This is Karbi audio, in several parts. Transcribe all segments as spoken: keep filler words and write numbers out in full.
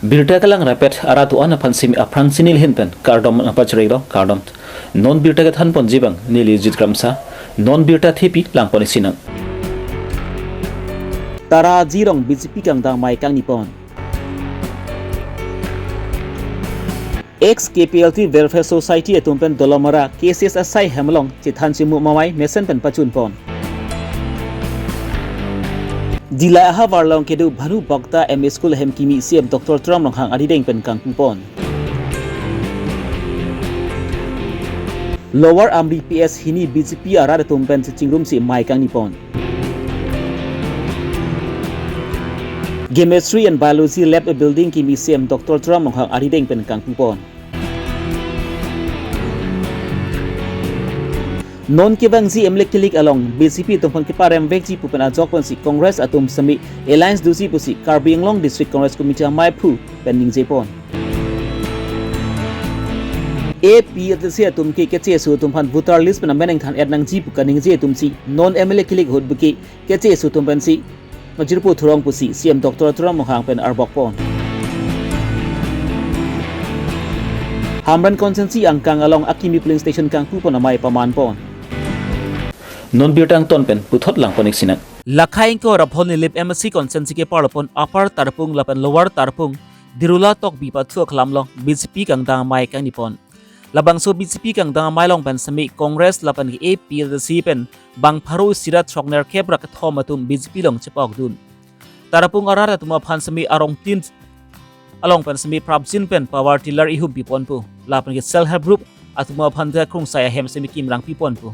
Birta kelang rapet arat do-an aphan simi aphrang si neli ahin pen kardom nangpachirilo, kardom. Non birta kethan ponji abang neli Jit Kramsa, non birta thepi lang pon isi nang. Tara Jirong B J P kangdang amei kangni pon. Ex K P L T Welfare Society atum pen Dolamara K C S asai hem along chethan chimu amei mesen pen pachun pon. Dillai ahavar along kedo Bhanu Bhakta M A School ahem kimi C M Doctor Tuliram Ronghang arideng pen kangpu pon. Lower Amri P S hini B J P arat atum pen chingrum si amei kangni pon. Chemistry and Biology Lab building kimi C M Doctor Tuliram Ronghang arideng pen kangpu pon. Non kevangji M L A kilik along B J P atum aphan keparem vekji pu pen ajok pensi Congress atum simi alliance doji pusi Karbi Anglong District Congress Committee ameiphu pen ningje pon. A P H L C atum ke keche aso atum aphan voter list pen amen nangthan-et nangji pu kaningje atum si non M L A kilik ahut buki keche aso atum pensi majirpo thurong pusi C M Doctor Tuliram Ronghang pen arbok pon. Hamren constituency angkang along akimi polling station kangpu pon amei paman pon. Non birta angton pen puthot lang pon isi nang. Lakhai ingkoi ra phongo Nilip M A C constituency keparlo pon Upper Tarapung lapen Lower Tarapung Dirula Tokbi pathu aklam along B J P kangdang amei kangni pon. Labangso B J P kangdang amei along pen simi Congress lapen ke A P H L C pen bang pharo isi ra throknerkep ra kethom atum B J P along chepokdun. Tarapung arat atum aphan simi arongtin along pen simi prapjin pen power tiller ihum pi ponpo. Lapen ke self help group atum aphan ke krungsai ahem simi kimrang pi ponpo.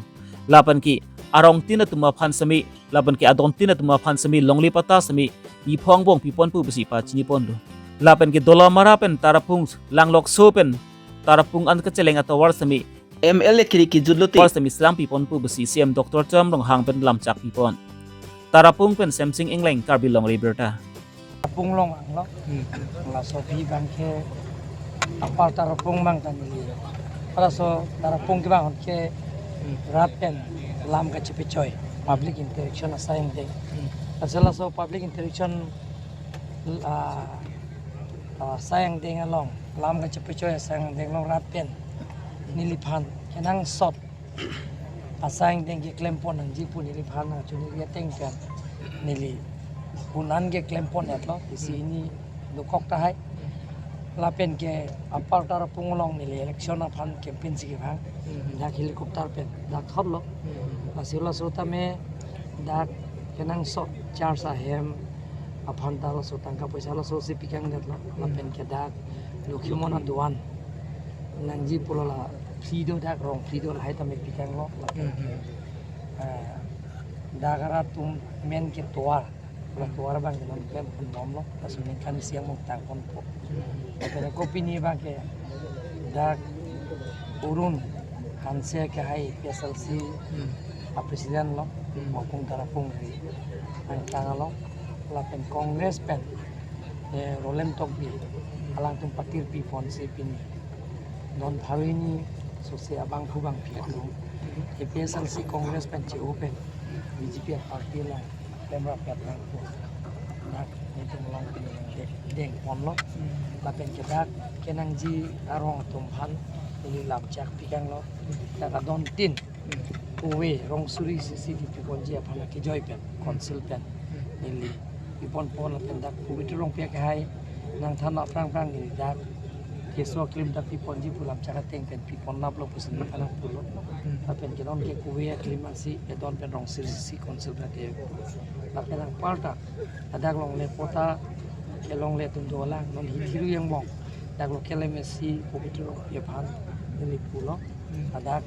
Lapen ke arongtin atum aphan simi, lapen ke adontin atum aphan simi longle patta simi iphong bong pi ponpo pusi pachini ponlo. Lapen ke Dolamara pen Tarapung Langlokso pen Tarapung an kacheleng atovar simi M L A kirik kijut lote tovar simi slam pi ponpo pusi C M Doctor Tuliram Ronghang pen lamchak pi pon. Tarapung pen Semsing Engleng, Karbi Longri Abirta. Tarapung along vanglo. Hmm. Laso abang ke Upper Tarapung abang ta neli. Laso Tarapung kevang ahut ke Hmm. rat pen lam kachepechoi, public interaction asai angdeng. Hmm. Laso laso public interaction, ah, ah, asai angdeng along, lam kachepechoi asai angdeng along rat pen neliphan kenangsot asai angdeng keklem pon nangji pu neliphan nangchuniji ateng pen neli punan keklem pon-etlo, isi Hmm. hini dokok tahai. Hmm. Lapen ke Upper Tarapung along neli election aphan campaign si kevang. Hmm. Dak helicopter pen dak thotlo. Hmm. Lasi laso tame dak kenangsot church ahem aphan ta laso tangka poisa laso si pikangdetlo. Hmm. Lapen ke dak Lokhimon aduan nangji pulo la phli do, dak rong phli do, lahai tame pikanglo. Lapen ke, Hmm. eh, dak arat atum amen ke tovar. La tovar abang ke non klem pon bomlo, laso ningkan isi amung tang ponpo. Lapen ke kopine abang ke dak Arun Hanse ke hai P S L C Hmm. a president lo, Hmm. Mokung Tarapung ri angkang along, lapen Congress pen, eh, Rolem Tokbi, alangtum patir pi ponsi pini non pharo hini sose abangphu bangphi atum, A P H L C Congress pen che-o pen B J P aparty along klem rapet nangpo. Dak netum along pini nangdeng, deng ponlo. Hmm. Lapen ke dak kenangji arong atum aphan neli lamchak pikanglo. Hmm. Dak adontin Hmm. kove rong suri isi isi di pi ponji aphan akejoi pen, Hmm. council pen Hmm. neli pi ponpo. Lapen dak Pabitra Rongpi ke hai nangthan aphrang aphrang neli dak keso aklim ta pi ponji pu lamchak ateng pen pi pon naplo pusi neli thanang pulo. Hmm. Lapen ke non ke kove aklim ansi edon pen rong suri isi council pen ke. Lapen anparta ladak longle patta kelongle atum dolang, non Hithi Rui angbong dak local M A C Pabitra Rongpi aphan neli pulo. Hmm. Ladak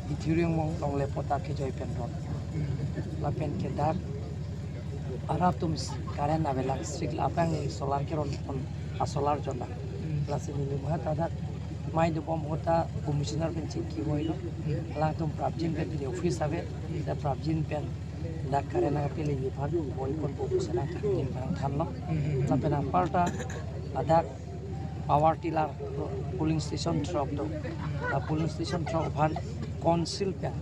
Hithi Rui angbong longle patta kejoi pen ron. Hmm. Lapen ke dak arat atum si current avelang, street aphrang neli solar keron pon, a solar jona. Hmm. Lasi neli mahat dak mei dobom ahut ta commissioner pen chingki voilo. Hmm. Alangtum prapjin pen pini office ave, Hmm. dak prapjin pen dak current nangpele ji aphan boi ponpo pusi nangthan, nangthanlo. Hmm. Lapen anparta ladak power tiller polling station throk do. La polling station throk aphan council pen,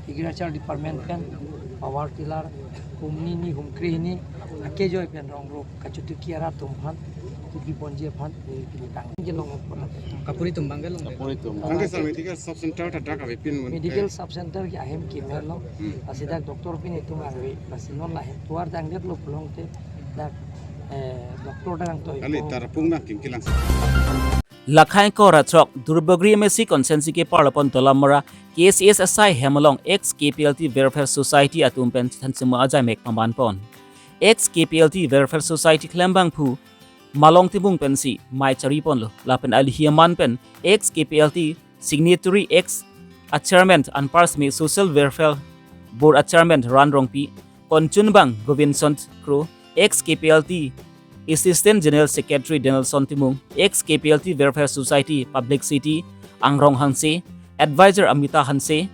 agriculture department pen power tiller hum hini, hum kre hini Ake joi pen rong rok kachutuki arat atum aphan, tuki ponji aphan, eh, kini tang. Kelong pon. Kapuri atum abang kelong. Kapuri atum. Tangke sa medical sub center ta dak avepin mun. Medical sub center ke ahem kemen lo. Hmm. Lasi dak doctor pin itum arve. Lasi non lahen tuar jangdet lo pulote dak, eh, doctor dak angtoi. Kali ko. Tarapung na kim kelang. Lakhai ko rathrok Duarbagori M A C constituency keparlo pon Dolamara K C S asai hem along ex K P L T Welfare Society atum pen chethan chemo ajai mek paman pon. Ex K P L T Welfare Society klembangphu Malong Timung pensi mei chari ponlo. Lapen alihi aman pen ex K P L T signatory ex a chairman anpar semi Social Welfare Board a chairman Ran Rongpi, konchunbang Govinson Kro, ex K P L T Assistant General Secretary Donaldson Timung, ex K P L T Welfare Society Publicity Angrong Hanse, Advisor Amita Hanse,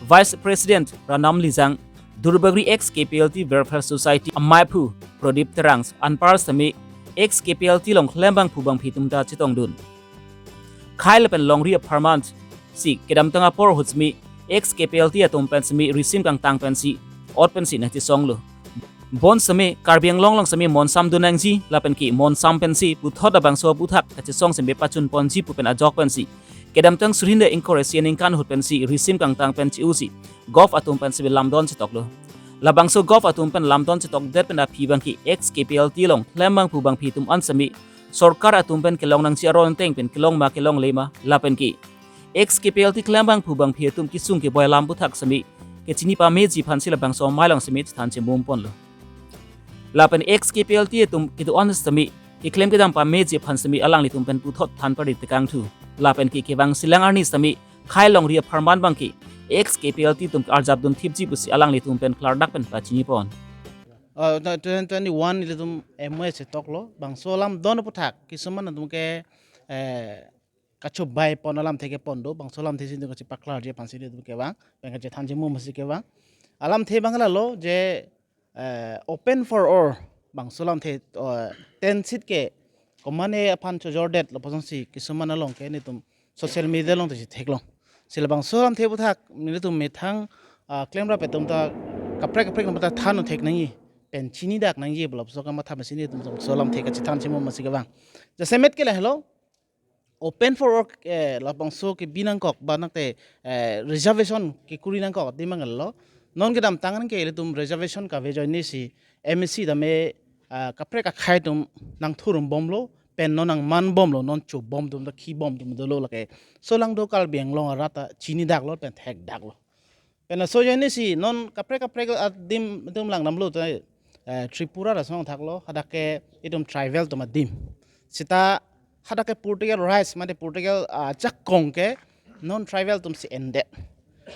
Vice President Ranam Lijang, Duarbagori ex K P L T Welfare Society amaiphu Pradip Terang anpar semi ex K P L T along klembangphu bangphi atum ta chetongdun. Khai lapen longri apharman si kedamtang apor ahut semi ex K P L T atum pen semi risim kangtang pensi ot pensi nangchesonglo. Bonseme Karbi Anglong along semi monsam dun nangji lapen ke monsam pensi puthot labangso aputhak kachesong semi pachun ponji pu pen ajok pensi kedamtang suri hini ingkoi ra isi aningkan ahut pensi risim kangtang pen che-usi golf atum pen semi lamdon chetoklo. Labangso golf atum pen lamdon chetokdet pen aphi abang ke ex K P L T along klembangphu bangphi atum an semi sorkar atum pen kelong nangji aron ateng pen kelong ma kelongle ma lapen ke ex K P L T klembangphu bangphi atum kesung keboi alam aputhak semi kechini pameji aphansi labangso amei along semi chethan chemum ponlo. Lapen ex K P L T atum kedo-an semi keklem kedam pameji aphan semi alanglitum pen puthot than pari tekangthu. Lapen ke kevang silang arni semi khai longri apharman abang ke ex K P L T atum arjap dun thipji pusi alanglitum pen klardak pen pachini pon. Uh, twenty twenty-one ilitum M O A chetoklo, bangso lamdon aputhak kisuman atum ke, eh, kachobai pon alamthe kepon do, bangso alamthe si itum kachepaklarji aphansi itum kevang, pen kachethan chemum si kevang. Alamthe abang lalo je, eh, open for all, bangso alamthe, eh, ten seat ke komane aphan chojordet lapusonsi kisuman along ke nelitum social media along ta chetheklong. Si labangso alamthe aputhak nelitum methang, ah, klemrap atum ta kaprek kaprek atum ta than thek nangji pen chinidak nangji pu lapuson kamatha mesi nelitum labangso alamthe kachethan chemum si kevang. Jasemet ke lahelo, open for all, eh, labangso kebi nangkok ba nangte, eh, reservation kekuri nangkok adim abang lalo. Non kedamtang an ke ilitum reservation kave ajoine si M A C tame, ah, kaprek akhei atum nangthurum bomlo, pen non nangman bomlo, non chobom atum ta khibom atum dolo lake. Laso along do Karbi Anglong arat ta chinidaklo pen thekdaklo. Pen laso ajoine si non kaprek kaprek adim adim langdamlo ta, eh, Tripura lason thaklo, hadak ke itum tribal atum adim. Seta hadak ke political rights mate political, ah, jakong ke non tribal atum si endet.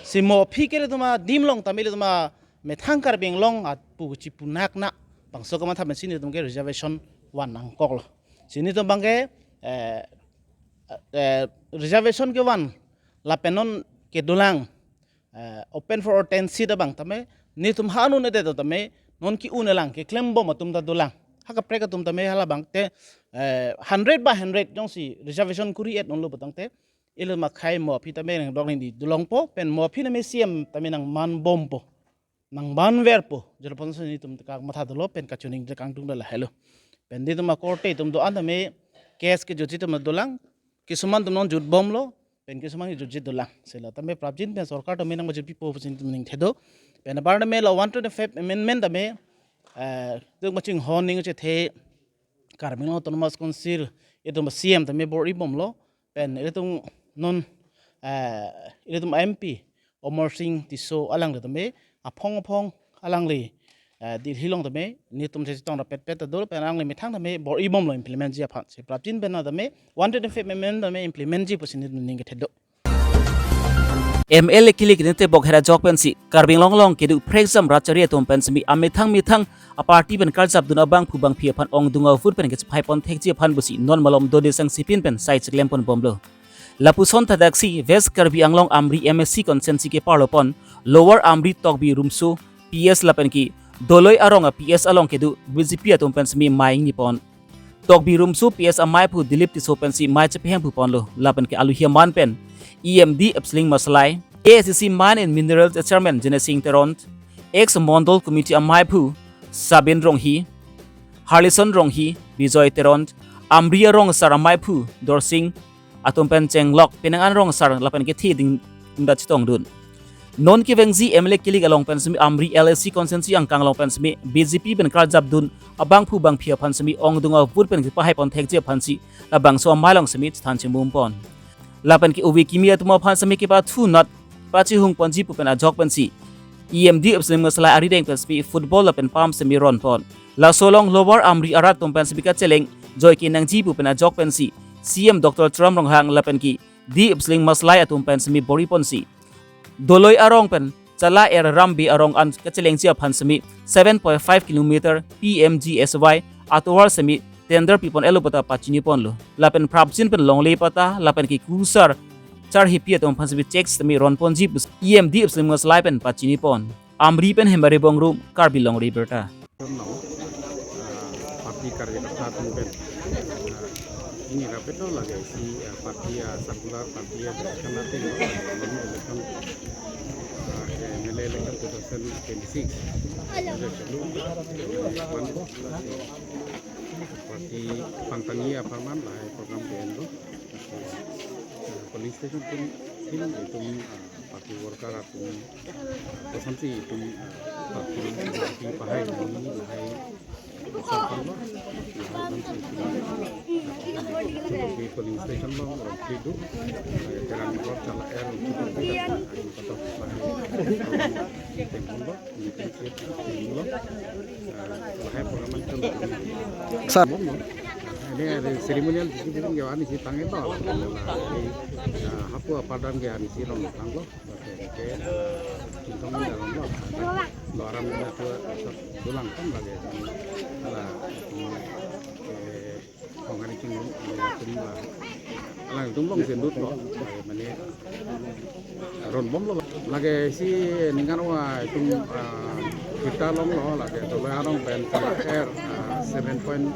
Si mo aphi ke ilitum adim along tame ilitum amethang Karbi Anglong apu chipunak na bangso kamatha mesi nelitum ke reservation van nangkoklo. Si nelitum abang ke, eh, eh, reservation kevan lapen non kedolang, eh, open for all ten seat abang tame nelitum ha anun edet tame non ke-un alang keklembom atum ta dolang. Ha kaprek atum tame halabang te, eh, hundred by hundred jongsi reservation kuri-et unlo putangte ilitum akhei mo aphi tame nangdok nangdi dolongpo pen mo aphi tame C M tame nangman bompo, nangman verpo. Jolo ponsi nelitum kamatha dolo pen kachining kangtung dala helo. Pen nelitum akorte atum do-an tame case kejutji atum dolang, kisuman atum non jut bomlo, pen kisuman jutji dolang. Si la tame prapjin pen sorkar tame nangmajut pipo pusi nelitum ningthedo. Pen apar tame la one twenty-five amendment tame, eh, itum kachinghon ning chethe Karbi Anglong Autonomous Council itum C M tame bor-i bomlo, pen itum non, eh, itum M P Amar Singh Tisso alangli tame aphong aphong alangli, eh, Delhi along tame nelitum chetong rapet pet ta dolo pen alangli methang tame bor-i bomlo implement ji aphan. Si prapjin pen tame one twenty-five amendment tame implement ji pusi nelitum ningkethe do. M L A kilik nete bok hera jok pensi Karbi Anglong along kedo prekjam rat chari atum pen semi amethang methang aparty pen karjap dun abangphu bangphi aphan ongdung avote pen kechephai pon thekji aphan pusi non malom dode sang sipin pen sai cheklem pon bomlo. Lapuson thadaksi West Karbi Anglong Amri M A C constituency keparlo pon Lower Amri Tokbi Rumso P S lapen ke Doloi arong a P S along kedo B J P atum pen semi mei ingni pon. Tokbi Rumso P S amaiphu Dilip Tisso pensi mei chepehemphu ponlo lapen ke aluhi aman pen E M D Epsling Masalai, A I C C Mine and Minerals Chairman Jene Singh Teron, ex Mondol Committee amaiphu Sabin Ronghi, Harlison Ronghi, Bijoy Teron, Amri arong asar amaiphu Dorsing atum pen chenglok penang an rong asar lapen kethe ding unda chetongdun. Non kevangji M L A kilik along pen semi Amri L A C constituency angkang along pen semi B J P pen karjapdun abangphu bangphi aphan semi ongdung avote pen kepahai pon thekji aphansi labangso amei along semi chethan chimum pon. Lapen ke ove kimi atum aphan semi kepathunat pachihung ponji pu pen ajok pensi E M Dipsling Maslai arideng pen semi football lapen pam semi ron pon. Laso along Lower Amri arat atum pen semi kacheleng joike nangji pu pen ajok pensi C M Doctor Tuliram Ronghang lapen ke Dipsling Maslai atum pen semi bor-i ponsi doloi arong pen Chala Er Rambi arong an kachelengji aphan semi seven point five kilometer P M G S Y atovar semi tender pi pon-etlo pu ta pachini ponlo. Lapen prapjin pen longle patta lapen ke kusar charhipi atum aphan semi cheque semi ron ponji pu E M Dipsling Maslai pen pachini pon. Amri pen Hemari Bongrung, Karbi Longri Abirta. Now, ah, party karyakarta atum pen, ah, ini rapet lo lage si, ah, party, ah, circular party, ah, kan ate lo, ah, election, ah, M L A election two thousand twenty-six. Election lo, ah, party pangtangi apharman lahai program ke-en lo. Ah, polling station pen, pen itum, ah, party worker atum, kosonsi itum, ah, party, party pahai nangji lahai asar pon lo, lahai kosonsi itum, ah, party polling station lo, rong kli do, ah, Teran Road, Chala Er, rong kli do, ah, itum patok lahai, ah, temple lo, meeting shed, temple lo, ah, lahai program itum. Sir. Ini ada ceremonial distribution ke ani si tangin to. Ini, ah, hapu apadam ke ani si long tanglo. Oke, oke. Cintong ini dalam lo. Lo aram ini tu, ah, dulang kan lagi. Ala, eh, kong hari cing, eh, tum lah. Alang tum long sendut lo. Eh, mane ron bom lo. Lagi si ningkan wa itum, ah, kita long lo lagi doloi arong pen Chala Er, ah, seven point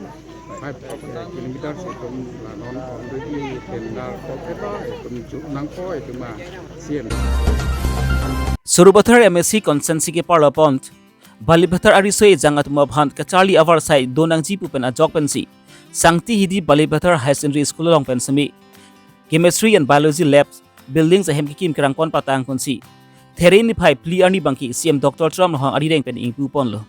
five kilometers itum la non already tender kok eta itum ju nangpo itum a C M. Sarupathar M A C constituency ke parlo pon Baliphathar ariso ejang atum aphan kacharli avarsai do nangji pu pen ajok pensi Sangti Hidi Baliphathar Higher Secondary School along pen semi Chemistry and Biology Lab building ahem kekim kerang pon patang ponsi There niphai phli arni abangke C M Doctor Tuliram Ronghang arideng pen ingpu ponlo.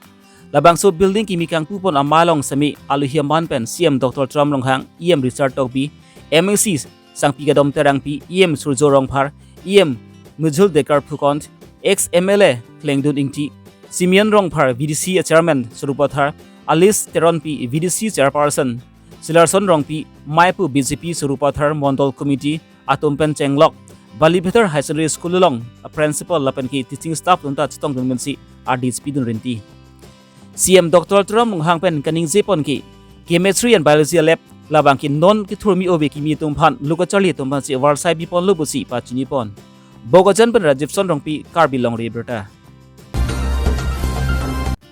Labangso building kimi kangpu pon amei along semi alohi aman pen C M Doctor Tuliram Ronghang, E M Richard Tokbi, M A C Sangpi Kadom Terangpi, E M Surjo Rongphar, E M Mujul Dekar Phukon, ex M L A Klengdun Ingti, Simeon Rongphar, V D C Chairman Sarupathar, Alice Teronpi, V D C Chairperson Silarson Rongpi, maipu B J P Sarupathar Mondol Committee atum pen chenglok Baliphathar Higher Secondary School along a principal lapen ke teaching staff atum ta chetongdun pensi ardis pidun rinti. C M Doctor Tuliram Ronghang pen kaningje pon ke Chemistry and Biology Lab labangke non kethurmi ove kimi atum aphan lo kacharli atum aphansi avarsai bi ponlo pusi pachini pon. Bokajan pen Rajiv Son Rongpi, Karbi Longri Abirta.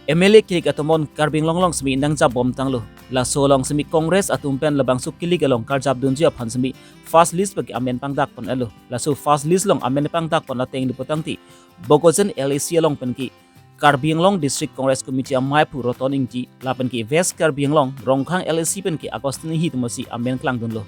M L A kilik atum non Karbi Anglong along semi nangjap bom tanglo. Laso along semi Congress atum pen labangso kilik along karjapdunji aphan semi first list abangke amen pangdak pon-etlo. Laso first list along amen pangdak pon ateng lo putangte Bokajan L A C along pen ke Karbi Anglong District Congress Committee amaiphu Roton Ingti lapen ke West Karbi Anglong Rongkhang L A C pen ke Augustine Inghi atumsi amen klangdunlo.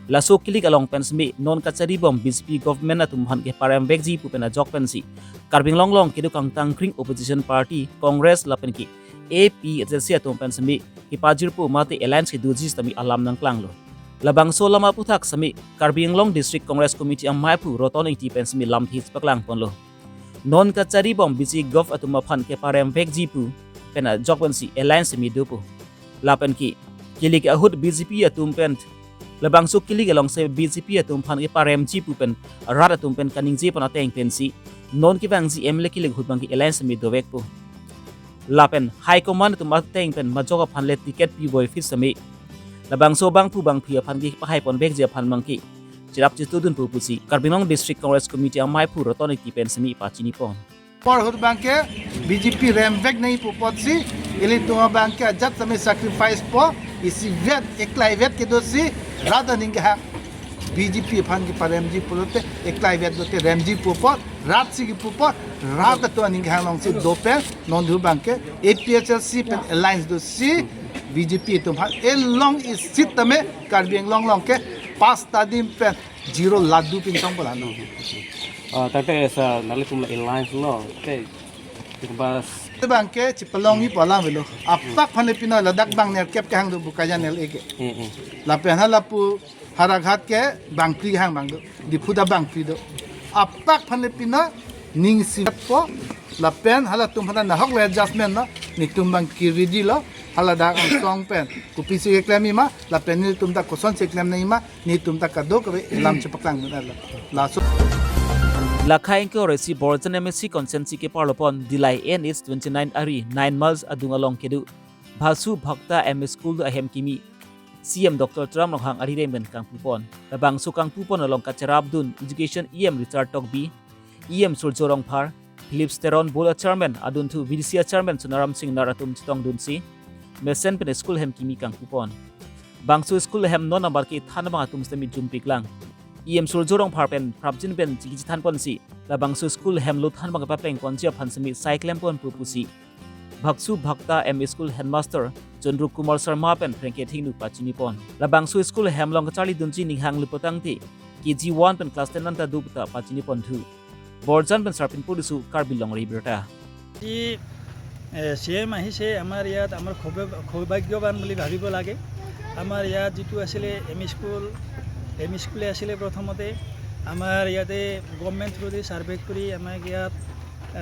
Laso kilik along pen semi non kachari bom B J P government atum aphan keparem vekji pu pen ajok pensi Karbi Anglong along kedo kangtang kring opposition party Congress lapen ke A P H L C atum pen semi kepajirpo mate alliance kedoji sitame alam nangklanglo. Labangso alam aputhak semi Karbi Anglong District Congress Committee amaiphu Roton Ingti pen semi lamthe chepaklang ponlo. Non kachari bom B J P gov atum aphan keparem vekji pu pen ajok pensi alliance semi dopo. Lapen ke kilik ahut B J P atum pen labangso kilik alongsi B J P atum aphan keparemji pu pen rat atum pen kaningje pon ateng pensi non kevangji M L A kilik ahut abangke alliance semi dovekpo. Lapen High Command atum ateng pen majok aphan le ticket pi voiphit semi labangso bangphu bangphi aphan kepahai pon vekji aphan abangke cherap chetudunpo pusi Karbi Anglong District Congress Committee amaiphu Roton Ingti pen semi pachini pon. Por ahut abangke B J P remvek nangji pu apotsi ilitum abangke ajat sitame sacrifice po, isivet eklaivet kedosi rat aning kehang B J P aphan keparemji pulote eklaivet dote remji pu apot, rat si kipu apot, rat atum aning kehang alongsi dopen non hu abangke A P H L C pen alliance dosi B J P atum aphan along isi tame Karbi Anglong along ke pas ta adim pen zero ladu pintong pula no. Ah, tangte sa nelitum la alliance lo. Te, te bas. Te abang ke chipalongji pu alam avelo. Aptak aphan le pino ladak bang nerkep kehang do Bokajan L A ke. Hmm, hmm. Lapen hala pu Howraghat ke bangphli hang abang do, Diphu ta bangphli do. Aptak aphan le pino ning isivet po, lapen halatum aphan nahok le adjustment lo, netum abang ke ready lo, hala dak angsong pen kopisi keklemji ma, lapen netum ta kosonsi klem nangji ma, netum ta kadokave alam chepaklang dun lo. Laso. Lakhai ingkoi ra isi Borjan M A C constituency keparlo pon Dillai N H twenty-nine ari nine miles adung along kedo Bhasu Bhakta M A School ahem kimi C M Doctor Tuliram Ronghang arideng pen kangpu pon. Labangso kangpu pon along kacherap dun Education E M Richard Tokbi, E M Surjya Rongphar, Philip Teron, Board Chairman adunthu V D C Chairman Sonaram Singnar atum chetong dunsi mesen pen school hem kimi kangpu pon. Bangso school hem non amar kethan abang atum sitame jumpik lang. E M Surjya Rongphar pen prapjin pen chingki chethan ponsi labangso school hem lo than abang papleng ponji aphan sitame sai klem pon pu pusi Bhasu Bhakta M A School Headmaster Chandru Kumar Sharma pen phrengke thingnu pachini pon. Labangso school hem along kacharli dunji ninghang lupo tangte K G one pen class ten an ta do pu ta pachini ponthu. Borjan pen Sarpin Purisu, Karbi Longri Abirta. আজি, এ, C M আহিছে আমাৰ ইয়াত, আমাৰ সৌভাগ্য-, সৌভাগ্যৱান বুলি ভাবিব লাগে। আমাৰ ইয়াত যিটো আছিলে M E school, M E স্কুলে আছিলে প্ৰথমতে। আমাৰ ইয়াতে গভৰ্ণমেণ্ট থ্ৰুদি ছাৰ্ভে কৰি আমাক ইয়াত,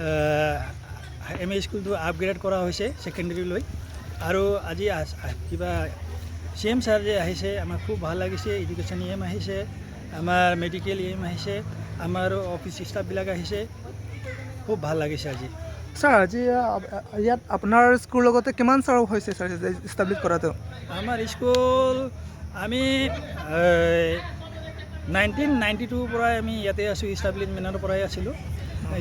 এ, এম ই স্কুলটো আপগ্ৰেড কৰা হৈছে ছেকেণ্ডেৰীলৈ। আৰু আজি আছ-, আ-, কিবা চি এম ছাৰ যে আহিছে, আমাৰ খুব ভাল লাগিছে। এডুকেশ্যন ই এম আহিছে, আমাৰ মেডিকেল ই এম আহিছে, আমাৰ অফিচ ষ্টাফবিলাক আহিছে। খুব ভাল লাগিছে আজি। ছাৰ, আজি, আ, আ, ইয়াত আপোনাৰ স্কুলৰ লগতে কিমান ছাৰ হৈছে, ছাৰ, ষ্টাব্লিছ কৰাটো? আমাৰ স্কুল আমি, এ, নাইনটিন নাইনটি টুৰ পৰাই আমি ইয়াতে আছোঁ, ষ্টাব্লিছমেণ্টৰ পৰাই আছিলোঁ।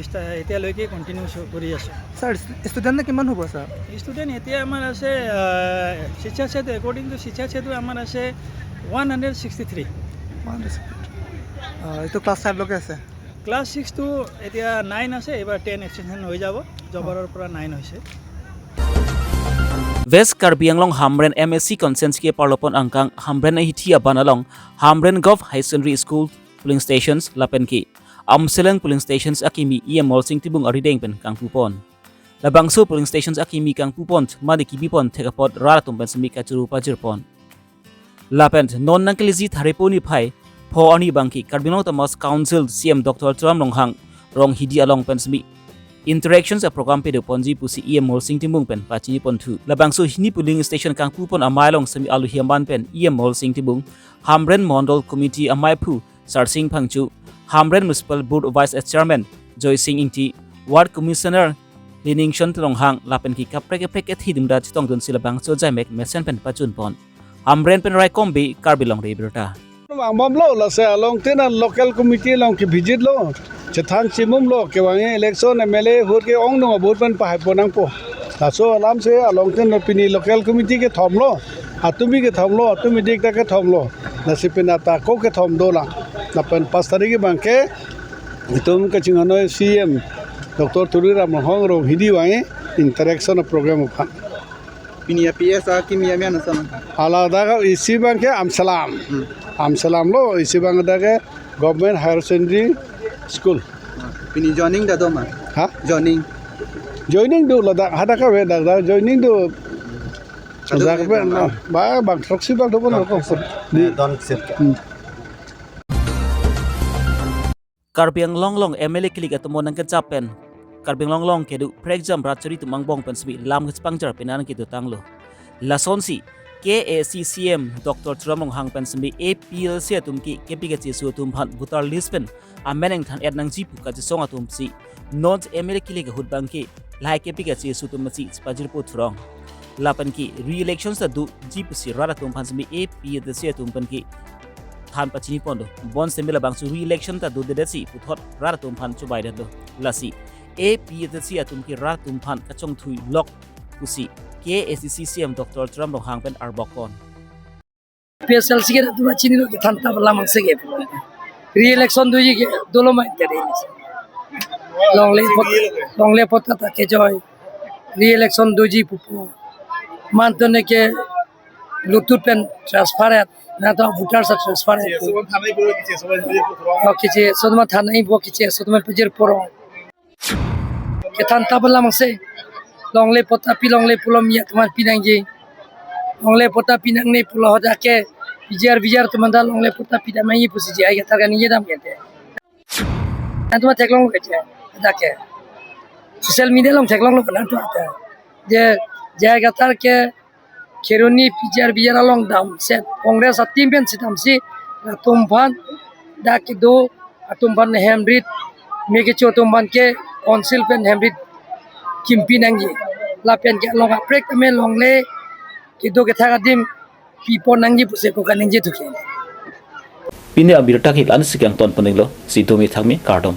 ষ্টা-, এতিয়ালৈকে কণ্টিনিউ চ-, কৰি আছোঁ। ছাৰ, ষ্টুডেণ্ট কিমান হ'ব, ছাৰ? ষ্টুডেণ্ট এতিয়া আমাৰ আছে, আ, শিক্ষা সেতু, একৰ্ডিং টু শিক্ষা সেতু আমাৰ আছে one hundred sixty three. One hundred sixty three. আ, এইটো ক্লাছ ফাইভলৈকে আছে? ক্লাছ ছিক্স টু এতিয়া নাইন আছে, এইবাৰ টেন এক্সটেনশ্যন হৈ যাব, জবৰৰ পৰা নাইন হৈছে। West Karbi Anglong Hamren M A C constituency keparlo pon angkang Hamren ahithi aban along Hamren Govt Higher Secondary School polling stations lapen ke Amseleng polling stations akimi E M Molsing Timung arideng pen kangpu pon. Labangso polling stations akimi kangpu pon mane kebi pon thek apot rat atum pen sitame kachoro pajir pon. Lapen non nangkeleji Thareponi phai pho arni abangke Karbi Anglong Autonomous Council C M Doctor Tuliram Ronghang Ronghidi along pen sitame interactions a program pado ponji pusi E M Molsing Timung pen pachini ponthu. Labangso hini polling station kangpu pon amei along sitame alohi aman pen E M Molsing Timung, Hamren Mondol Committee ameiphu Sarsing Phangcho, Hamren Municipal Board Vice Chairman Joysing Ingti, Ward Commissioner Liningson Ronghang lapen ke kaprek kaprek athidung ta chetong dunsi labangso jaimek mesen pen pachun pon. Hamren pen Raikom Bey, Karbi Longri Abirta. Angbomlo, lasi along tin a local committee along ke visit lo, chethan chimum lo, kevang election M L A ahut ke ongdung abut pen pahai pon nangpo. Laso alam si along tin pini local committee kethom lo, atumi kethom lo, atumi dik ta kethom lo. Lasi pini ta ako kethom dolang. Lapen pas tarik abangke itum kachinghon noi C M Doctor Tuliram Ronghang Ronghidi vangji interaction program aphan. Pini a P S akimi amen asam. Hala dak isi abangke Amseleng. Hmm. Amseleng lo, isi abang dak ke Government Higher Secondary School. Pini joining ta do ma? Ha? Joining. Joining do ladak, hadak kave dak dak joining do. Dak kave ba bang throksi bang do pon ko. Di don sir. Hmm. Karbi Anglong along M L A kilik atum nangkejap pen Karbi Anglong along kedo prekjam rat chari atum angbong pen sitame lam kachepangjar pen an kedotanglo. Lasonsi K A A C C M Doctor Tuliram Ronghang pen sitame A P L C atum ke kepi kachesu atum aphan voter list pen amen nangthan-et nangji pu kachesong atum si non M L A kilik ahut abangke lahai kepi kachesu atum si chepajirpo thurong. Lapen ke re-election ta doji pusi rat atum aphan sitame A P H L C atum pen ke than pachini pon do. Bonsitame labangso re-election ta dodedet si puthot rat atum aphan chobai det do. Lasi A P H L C atum ke rat atum aphan kachongthui lok pusi K A A C C M Doctor Tuliram Ronghang pen arbok pon. P S L C ke tu chinilo ke than ta lam sege. Re-election doji ke dolo ma jadi. Longle pot, longle pot ta kejoi. Re-election doji pupo. Mantone ke Bluetooth pen transfer et, na to voter sa transfer et. Oke, che so ma than nai bo ke che so ma pejir poro. Kethan ta bala mangse. Longle patta pi longle pulo mi atum aphan pinangji. Longle patta pinangne pulo hadak ke P G R V G R atum ta longle patta pidam nangji pusi J I Kathar kaningje dam kete. Nantu theklong ke je, hadak ke. Social media along theklonglo nantu ata. Je J I Kathar ke Kheroni P G R V G R along damset Congress ateam pen si damsi latum aphan dak kedo atum aphan hem rit, me kecho atum aphan ke council pen hem rit kimpi nangji. Lapen ke along kaprek tame longle kedo kethak adim pipon nangji pusi ko kaningje thuke. Pini abirta ke la-ansi kangton ponlo, si dumi thakmi, kardom.